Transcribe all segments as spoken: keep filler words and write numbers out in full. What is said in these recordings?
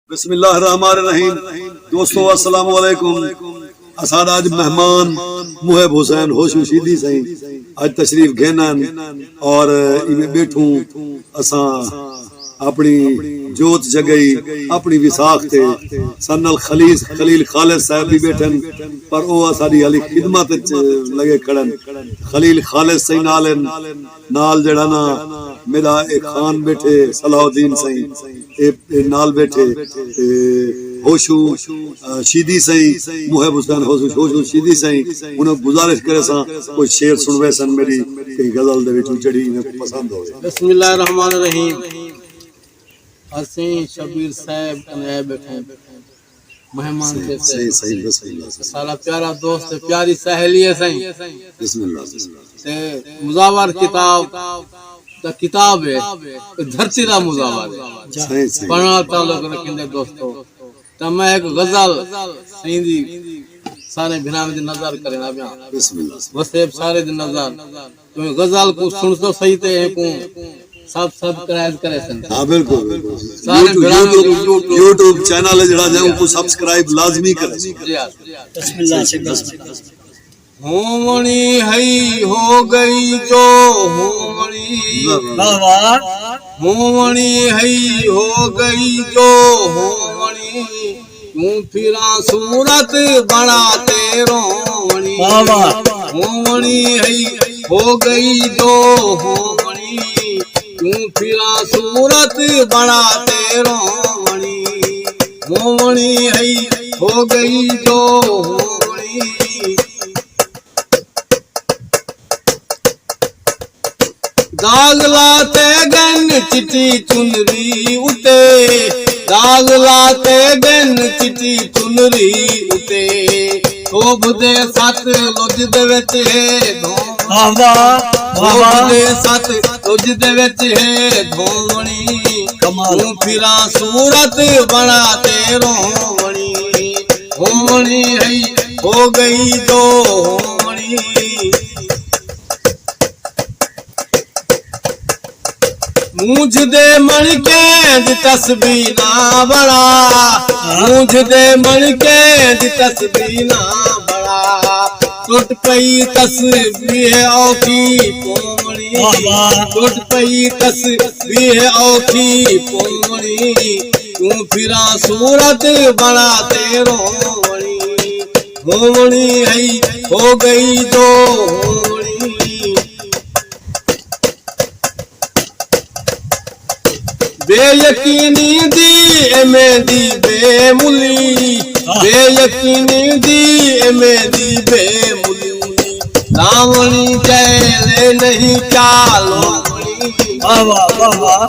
بسم اللہ الرحمن الرحیم۔ دوستو، السلام علیکم۔ اساݙا اڄ مہمان محب حسین ہوشو شیدی سئیں اڄ تشریف گھن آئن اور ایویں ٻیٹھوں اساں اپݨی جوت جڳائی، اپݨی وساخ تے۔ ساݙے نال خلیل، خلیل خالص صاحب وی ٻیٹھن، پر او اساݙی حالی خدمت اچ لڳے کھڑن۔ خلیل خالص سئیں نال ہن، نال جیڑھا نا میݙا اے خان ٻیٹھے صلاح الدین سئیں، اے، اے نال ٻیٹھے، اے ہوشو، آ، شیدی سئیں، محب حسین ہوشو، ہوشو شیدی سئیں، انہاں گزارش کریساں کوئی شعر سݨویسن میݙی کہیں غزل دے وچوں جیڑھی انہاں کوں پسند ہووے۔ بسم اللہ الرحمن الرحیم۔ اسیں شبیر صاحب کنے آئے ٻیٹھے ہیں مہمان صحیح، دے تے۔ صحیح، صحیح، بسم اللہ، بسم اللہ۔ ساݙا پیارا دوست ہے، پیاری سہیلی ہے سئیں۔ بسم اللہ، بسم اللہ۔ تے مزاور کتاب دا کتاب ہے، تے دھرتی دا مزاور ہے۔ صحیح، صحیح۔ پڑھݨ نال تعلق رکھیندے دوستو۔ تاں میں ہک غزل سئیں دی سارے بھراواں دی نظر کرݨا پیاں۔ بسم اللہ۔ وسیب سارے دی نظر۔ تسیں غزل کوں سݨسو سہی تے اینکوں سب سبسکرائب کریسن۔ ہاں، بالکل، بالکل۔ سارے یوٹیوب، بھراواں یوٹیوب، یوٹیوب چینل ہے جیڑھا جائے، اونکوں سبسکرائب لازمی کرے۔ جی ہاں۔ بسم اللہ سے بسم اللہ۔ ہووݨی ہئی ہو ڳئی جو ہووݨی۔ واہ واہ۔ ہووݨی ہئی ہو ڳئی جو ہووݨی۔ کیوں پھراں صورت بݨا تے رووݨی۔ واہ واہ۔ ہووݨی ہئی ہو ڳئی جو ہووݨی۔ کیوں پھراں صورت بݨا تے رووݨی۔ ہووݨی ہئی ہو ڳئی جو ہووݨی۔ داغ لاتے ڳن چٹی چنری اتے، داغ لاتے ڳن چٹی چنری اتے، سوبھ دے ست لجھ دے وچ ہے دھووݨی۔ واہ واہ، واہ واہ۔ سوبھ دے ست لجھ دے وچ ہے دھووݨی۔ کمال۔ کیوں پھراں صورت بݨا تے رووݨی۔ ہووݨی ہئی ہو ڳئی جو ہووݨی۔ مونجھ دے مݨکیں دی تسبیح نہ بݨا، مونجھ دے مݨکیں دی تسبیح نہ بݨا۔ ٹٹ پئی تسبیح اوکھی پووݨی، واہ واہ۔ ٹٹ پئی تسبیح اوکھی پووݨی۔ کیوں پھراں صورت بݨا تے رووݨی۔ ہووݨی ہئی ہو ڳئی جو ہووݨی۔ بے یقینی دی اے میندی بے ملی، بے یقینی دی اے میندی بے ملی۔ لاوݨی جیل اے نہیں چا لووݨی۔ واہ واہ، واہ واہ۔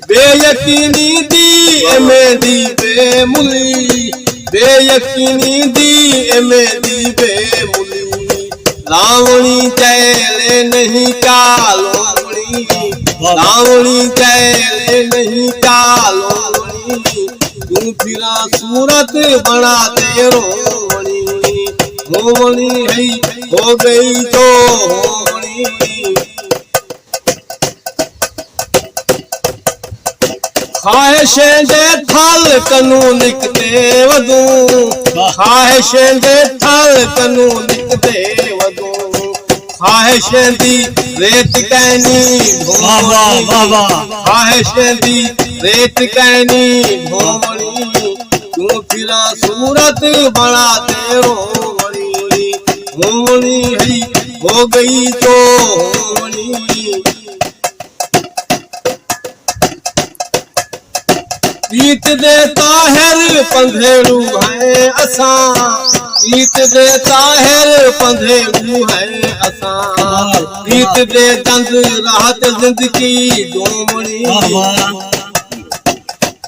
بے یقینی دی اے میندی بے ملی، بے یقینی دی اے میندی بے ملی۔ لاوݨی جیل اے نہیں چا لووݨی، لاوݨی جیل اے نہیں چا لووݨی۔ کیوں پھراں صورت بݨا تے رووݨی۔ ہووݨی ہئی ہو ڳئی جو ہووݨی۔ خواہشیں دے تھل کنوں نکتے ودوں، خواہشیں دے تھل کنوں نکتے ودوں۔ خواہشیں دی ریت کائنی واہ واہ، بھووݨی، واہ واہ۔ خواہشیں دی ریت کائنی بھووݨی۔ کیوں پھراں صورت بݨا تے رووݨی۔ ہووݨی ہئی ہو ڳئی جو ہووݨی۔ پیت دے طاہر پندھیڑو ہیں اساں، پیت دے طاہر پندھیڑو ہیں اساں۔ پیت دے چند رات زندگی ݙووݨی۔ واہ واہ۔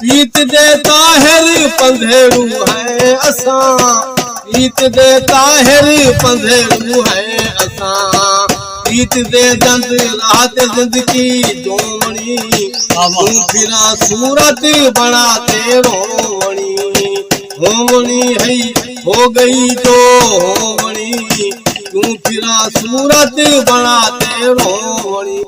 پیت دے طاہر پندھیڑو ہیں اساں، پیت دے طاہر پندھیڑو ہیں اساں۔ پیت دے چند رات زندگی ݙووݨی۔ توں پھراں صورت بݨا تے رووݨی۔ ہووݨی ہئی ہو ڳئی جو ہووݨی۔ توں پھراں صورت بݨا تے رووݨی۔